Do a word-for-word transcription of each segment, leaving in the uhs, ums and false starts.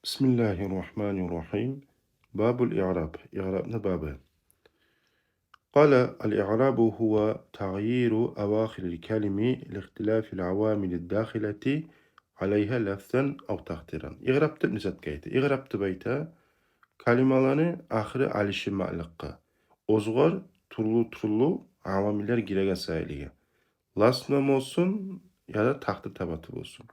بسم الله الرحمن الرحيم. باب الإعراب. Игърабны бабы. قال: الإعراب هو تغيير أواخر الكلم لاختلاف العوامل الداخلة عليها لفظا أو تقديرا. Игъраб деп не затгъа айта? Игъраб деп айта калималаны ахыры алышынмакълыкъгъа, оьзюгер тюрлю-тюрлю авамиллер гиреген саялыгъа. Лафздан болсун яда такъдир табаты болсун.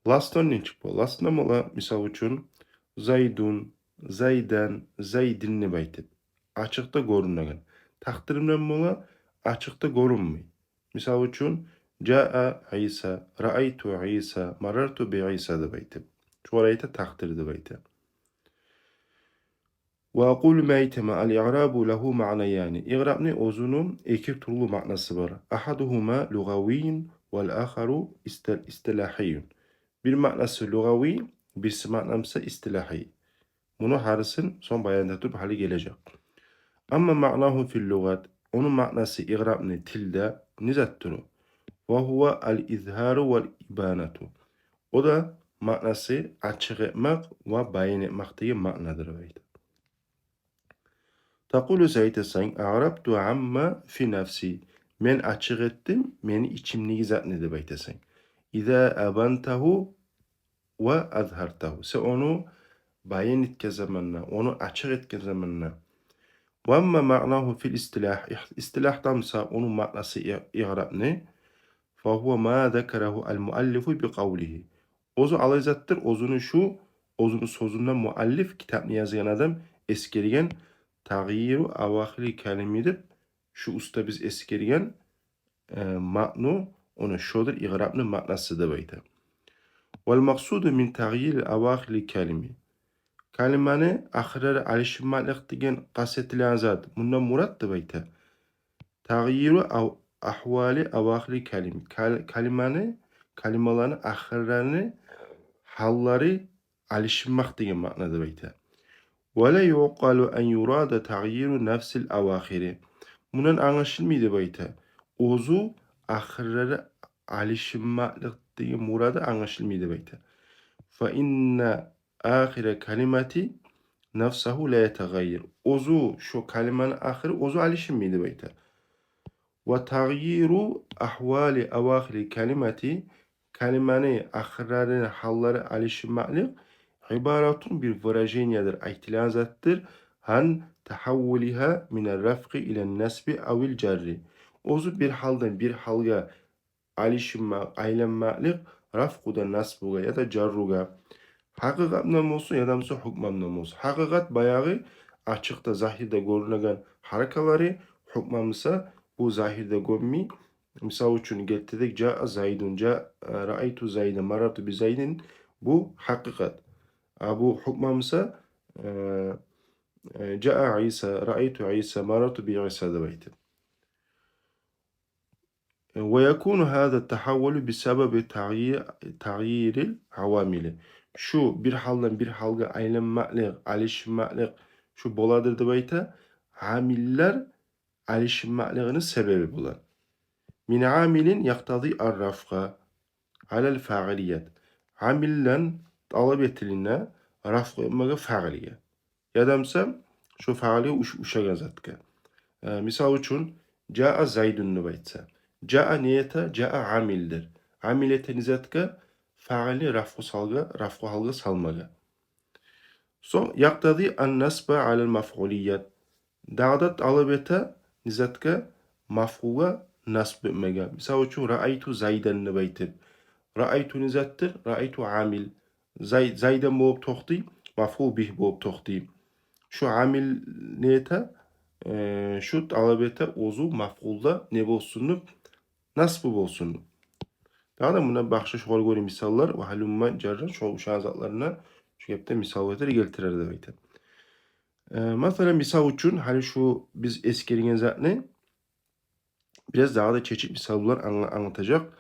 Лафздан нечик бола? Лафздан бола, мисал учун, Зайдун, Зайдан, Зайдин деп айтып, ачыкъда гёрюнеген. Такъдирден бола, ачыкъда гёрюнмей. Мисал учун, جاء عيسى، رأيت عيسى، مررت بعيسى деп айтып. Шогъар айта такъдир деп айта. وأقول, мен айтаман, الإعراب له معنيان. Игърабны оьзюню эки тюрлю маънасы бар. أحدهما لغوي والآخر است-، اصطلاحي. Бир маънасы лугъавий, бириси маънасы истилагьи. Муну гьарисин сонг баян эте туруп гьали гележек. أما معناه في اللغة, ону маънасы игърабны тилде не затдыр о? وهو الإظهار والإبانة. О да маънасы ачыкъ этмек ва баян этмек деген маънадыр деп айта. تقول, сен айтасан, أعربت عما في نفسي. Мен ачыкъ этдим мени ичимдеги затны деп айтасан. إذا أبنته وأظهرته. Сен ону баян этген заманда, ону ачыкъ этген заманда. وأما معناه في الاصطلاح, их-, истилагьда буса ону маънасы и-, игърабны, فهو ما ذكره المؤلف بقوله. Оьзю алай затдыр, оьзюню шу, оьзюню сёзюнден муаллиф, китапны язгъан адам, эсгерген تغيير أواخر الكلم деп, шу уьстде биз эсгерген, э, маъну, ону шодур игърабны маънасы деп айта. والمقصود من تغيير أواخر الكلم. Калиманы ахырлары алышынмакълыкъ деген къаст этилген зат, мундан мурат деп айта. تغيير أو-، أحوال أواخر الكلم. Кал-, калиманы, калималаны ахырларыны гьаллары алышынмакъ деген маъна деп айта. ولا يعقل أن يراد تغيير نفس الأواخر. Мундан англашылмай деп айта оьзю ахырлары алышынмакълыкъ деген мурады англашылмай деп айта. فإن آخر الكلمة نفسه لا يتغير. Оьзю, шо калиманы ахыры оьзю алышынмай деп айта. وتغيير أحوال أواخر الكلمة, калиманы ахырларыны гьаллары алышынмакълыкъ, عبارة, бир выражениедир, айтылгъан затдыр, عن تحولها من الرفع إلى النصب أو الجر. Оьзю бир гьалдан бир гьалгъа алышынмакъ, айланмакълыкъ рафгъудан насбугъа яда жарругъа. Гьакъыкъатдан болсун, яда буса гьукмандан болсун. Гьакъыкъат баягъы ачыкъда, загьирде гёрюнеген гьаракалары, гьукман буса бу загьирде гёрюнмей. Мисал учун, гелтирдик, جاء زيد, جاء, رأيت زيدا, مررت بزيد, бу гьакъыкъат. А бу гьукман буса, э, э, جاء عيسى, رأيت عيسى, مررت بعيسى деп айтып. ويكون هذا التحول بسبب تغيير، تغيير العوامل. Шу бир гьалдан бир гьалгъа айланмакълыкъ, алышынмакълыкъ шу боладыр деп айта, амиллер алышынмакълыгъыны себеби булан. من عامل يقتضي الرفع على الفاعلية. Амилден талап этилине рафгъу этмеге фаъилге. Яда буса шо фаъилге уш-, ушагъан затгъа. Э, мисал учун, جاء زيد деп айтса. جاء не эте? جاء амилдир. Амил эте не затгъа? Фаъилни рафгъу салгъа, рафгъу гьалгъа салмагъа. Сонг يقتضي النصب على المفعولية. Дагъы да талап эте не затгъа? Мафъулгъа насб этмеге. Мисал учун, رأيت زيدا деп айтып. رأيت не затдыр? رأيت амил. Зай-, زيدا болуп токътай, мафъул бигь болуп токътай. Шу амил не эте? Э, шу талап эте оьзю мафъулда не болсун деп? Насбу болсун. Дагъы да мунда башгъа шогъар гёре мисаллар, وهلم جرا, шо ушагъан затларына шу гепде мисал гелтире, гелтирер деп айта. Э, масала, мисал учун, гьали шу биз эсгерген затны бираз дагъы да чечип мисал булан англа-, англатажакъ.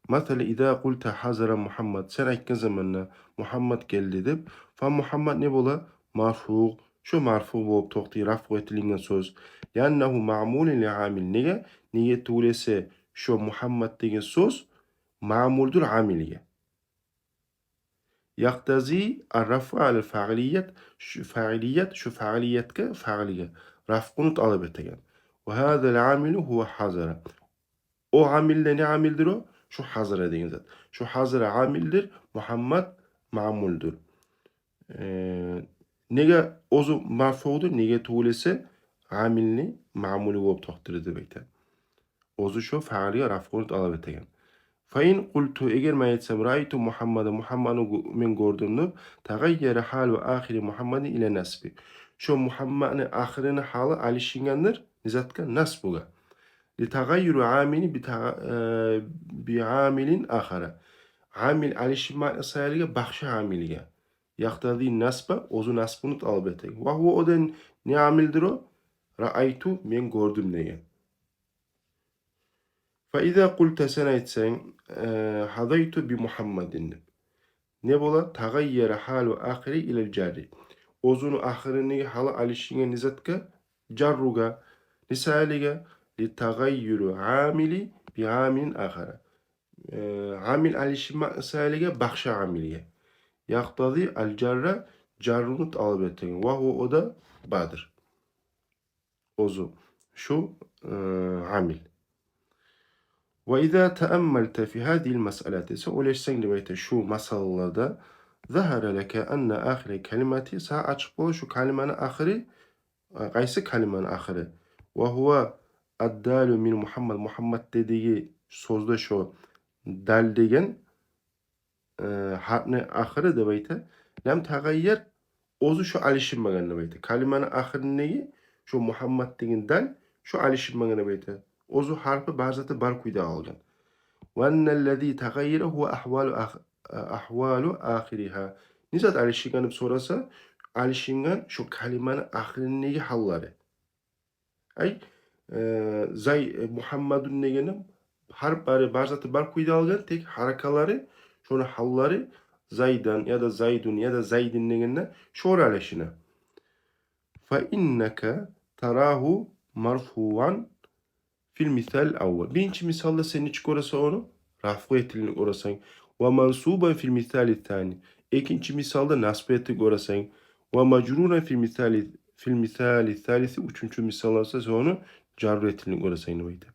Масала, إذا قلت حضر محمد, сен айтгъан заманда Мугьаммат гелди деп, فمحمد не бола? Марфуъ. Шо марфуъ болуп токътай, рафгъу этилинген сёз. لأنه معمول لعامل. Неге? Неге тюгюл эсе шо Мугьаммат деген сёз маъмулдур амилге. Якътази ар-рафгъа алал фаъилият, шу фаъилият, шу фаъилиятгъа, фаъилге рафгъуну талап этеген. Ва гьазал амилу гьува хьазара. О амил де не амилдир о? Шу хьазара деген зат. Шу хьазара амилдир, Мугьаммад маъмулдур. Э, неге оьзю марфугъдур? Неге тюгюл эсе, амилни маъмулу болуп токътайды деп айта. Оьзю шо фаъилге рафгъуну талап этеген. Фа ин къулту, эгер мен айтсам, раайту Мугьаммадан, Мугьаммадны гё-, мен гёрдюм деп, тагъайяра гьалу ахири Мугьаммадин ила насби. Шо Мугьаммадны ахырыны гьалы алышынгъандыр не затгъа? Насбугъа. Ли тагъайюри амили би тагъа-, э, би амилин ахара. Амил алышынмакъны саялыгъа башгъа амилге. Якътази насба, оьзю насбуну талап этеген. Ва гьува, о да не амилдир о? Раайту, мен гёрдюм деген. Фа иза къулта, сен айтсанг, э, гьадайту би Мугьаммадин деп. Не бола? Тагъайяра гьалу ахири илал жарри. Оьзюню ахырындагъы гьалы алышынгъан не затгъа? Жарругъа. Не саялыгъа? Ли тагъайюри амили би амилин ахара. Э, амил алышынмакъны саялыгъа башгъа амилге. Якътази ал жарра, жарруну талап этеген. Ва гьува, о да бадыр. Оьзю шу, э, амил. Ва иза тааммалта фи гьазигьил масъалати, сен ойлашсанг деп айта шу масъалаларда, загьара лака анна ахирал калимати, сагъа ачыкъ бола шу калиманы ахыры, э, къайсы калиманы ахыры? Ва гьува ад-далу мин Мугьаммад, Мугьаммад дедеги сёзде шо дал деген, э, гьарпны ахыры деп айта. Лам тагъайяр, оьзю шо алышынмагъан деп айта. Калиманы ахырындагъы шо Мугьаммад деген дал, шо алышынмагъан деп айта. Оьзю гьарпы бар заты бар кюйде къалгъан. Ва анналлази тагъайяра гьува агьвалу ах-, агьвалу ахиригьа. Не зат алышынгъан деп сораса, алышынгъан шо калиманы ахырындагъы гьаллары. Ай, э, Зай-, э, Мугьаммадун дегенде гьарплары бар заты бар кюйде къалгъан, тек гьаракалары, шону гьаллары Зайдан яда Зайдун яда Зайдин дегенде шолар алышына. Фа иннака тарагьу марфуан фил мисалил аввал. Биринчи мисалда сен нечик гёресен ону? Рафгъу этилгенин гёресен. Ва мансубан фил мисалис сани. Экинчи мисалда насб этилгенин гёресен. Ва мажруран фил мисали, фил мисалис салиси. Уьчюнчю мисалда буса сен ону жарру этилгенин гёресен деп айта.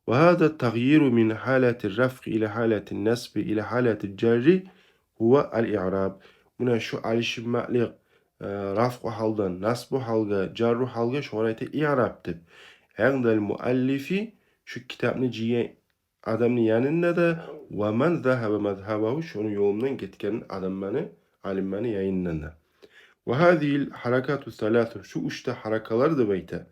Ва гьаза тагъйиру мин гьалатир рафгъи ила гьалатин насби ила гьалатил жарри гьува ал-иъраб. Муна шу алышынмакълыкъ, э, рафгъу гьалдан насбу гьалгъа, жарру гьалгъа, шогъар айта иъраб деп. Гьиндал муаллифи, шу китапны жыйгъан адамны янында да, ва ман загьаба мазгьабагьу, шону ёлундан гетген адамланы, алимланы янындан да. Ва гьазигьил гьаракату саласу, шу уьч де гьаракалар деп айта.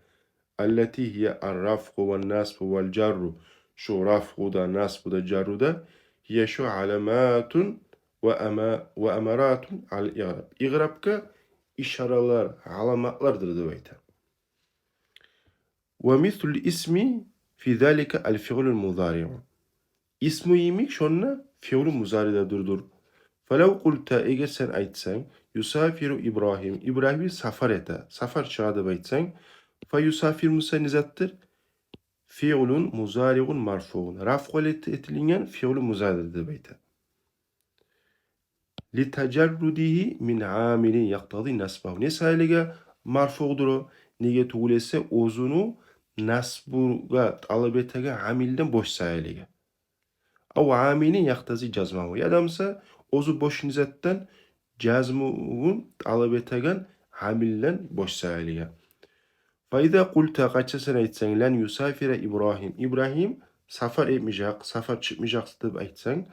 Аллати гьия ар-рафгъу ван-насбу вал-жарру. Шу рафгъу да, насбу да, жарру да, гьия шу аламатун ва ама-, ва амаратун ал-иъраб. Иърабгъа ишаралар, аламатлардыр деп айта. Ва мислул исми фи залика ал-фиълул музариъу. Исму йимик шонда фиълу музари да дурдур. Фалав къулта, эгер сен айтсанг, юсафиру Ибрагьим, Ибрагьим сапар эте, сапар чыгъа деп айтсанг, фа юсафир буса не затдыр? Фиълун музариъун марфуъун. Рафгъу эт-, этилинген фиълу музаридир деп айта. Ли тажаррудигьи мин амилин якътази насбагьу. Не саялыгъа марфуъдур о? Неге тюгюл эсе оьзюню насбугъа талап этеген амилден бош саялыгъа. Ав амилин якътази жазмагьу. Яда буса оьзю бош не затдан, жазмугъун талап этеген амилден бош саялыгъа. Фа иза къулта, къачан сен айтсанг, лан юсафира Ибрагьим, Ибрагьим сапар этмежек, сапар чыкъмажакъ деп айтсанг,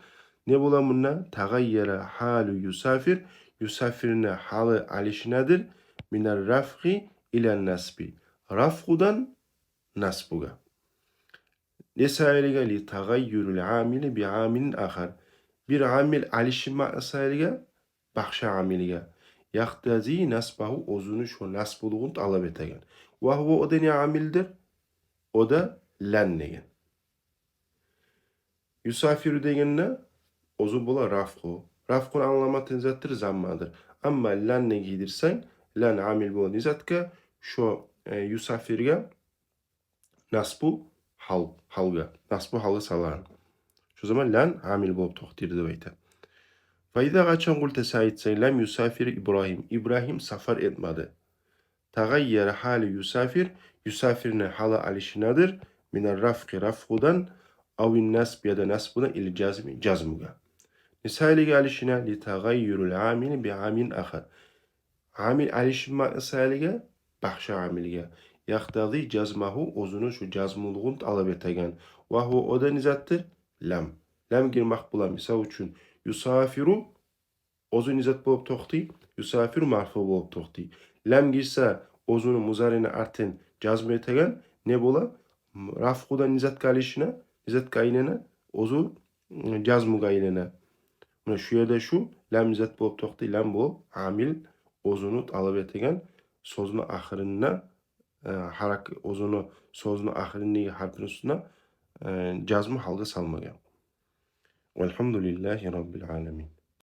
не бола мунда? Тагъайяра гьалу юсафир, юсафирни гьалы алышынадыр, минар рафгъи илан насби. Рафгъудан насбугъа. Не саялыгъа? Ли тагъайюрил амили би амилин ахар. Бир амил алышынмакъны саялыгъа башгъа амилге. Якътази насбагьу, оьзюню шо насбулугъун талап этеген. Ва гьува, о да не амилдир? О да лан деген. Юсафиру дегенде оьзю бола рафгъу. Рафгъуну аламаты не затдыр? Заммадыр. Амма ланны гийдирсенг, лан амил бола не затгъа? Шо, э, юсафирге насбу гьал, гьалгъа, насбу гьалгъа салагъан. Шо заман лан амил болуп токътайдыр деп айта. Фаиза, къачан, къулта, сен айтсанг: «Лам юсафир Ибрагьим», Ибрагьим сапар этмеди. Тагъайяра гьалу юсафир, юсафирни гьалы алышынадыр, минар рафгъи, рафгъудан, авин насби, яда насбудан, илал жазми, жазмугъа. Не саялыгъа алышына? Ли тагъайюрил амили би амилин ахар. Амил алышынмакъны саялыгъа башгъа амилге. Якътази жазмагьу, оьзюню шу жазмулугъун талап этеген. Ва гьува, о да не затдыр? Лам. Лам гирмек бола, мисал учун, юсафиру, оьзю не зат болуп токътай? Юсафиру марфу болуп токътай. Лам гирсе, оьзюню музарини артын жазму этеген, не бола? Рафгъудан не затгъа алышына, не затгъа айлана? Оьзю, м, жазмугъа айлана. Муна шу ерде шу лам не зат болуп токътай? Лам болуп амил, оьзюню талап этеген сёзню ахырына, э, гьарак-, оьзюню сёзню ахырындагъы гьарпны уьстюне, э, жазму гьалгъа салмагъа. Валгьамдулиллагьи раббил аламин.